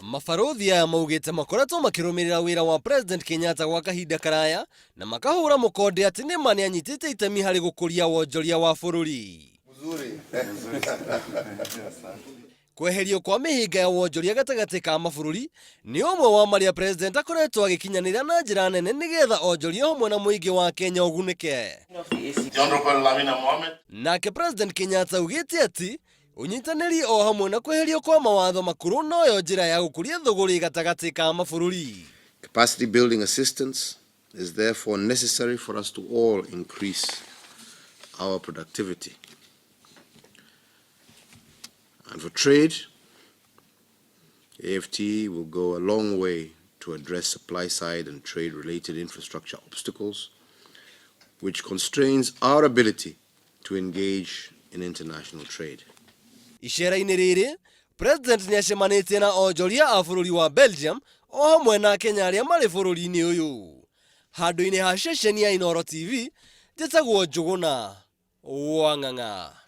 Mabarũthi aya maugĩte makoretwo makĩrũmĩrĩra wĩra wa President Kenyatta gwa kahinda karaya na makahũra mũkonde atĩ nĩma nĩanyitĩte itemi harĩ gũkũria wonjoria wa bũrũri. Kweherio kwa mĩhĩnga ya wonjoria gatagatĩ ka mabũrũri nĩ ũmwe wa marĩa President akoretwo agĩkinyanĩra na njĩra nene nĩgetha onjoria hamwe na mũingĩ wa Kenya ũgunĩke. The Honorable Lamina Mohammed. Nake President Kenyatta augĩte atĩ ũnyitanĩri o hamwe na kweherio kwa mawatho makũrũ noyo njĩra ya gũkũria thũgũrĩ gatagatĩ ka mabũrũri. Capacity building assistance is therefore necessary for us to all increase our productivity. And for trade, AFT will go a long way to address supply side and trade related infrastructure obstacles, which constrains our ability to engage in international trade. Icera-inĩ rĩrĩ, President nĩacemanĩtie na onjoria a bũrũri wa Belgium o hamwe na Akenya arĩa marĩ bũrũri-inĩ ũyũ. Handũ-inĩ ha ceceni ya Inooro TV, njĩtagwo Njũgũna wa Ng'ang'a.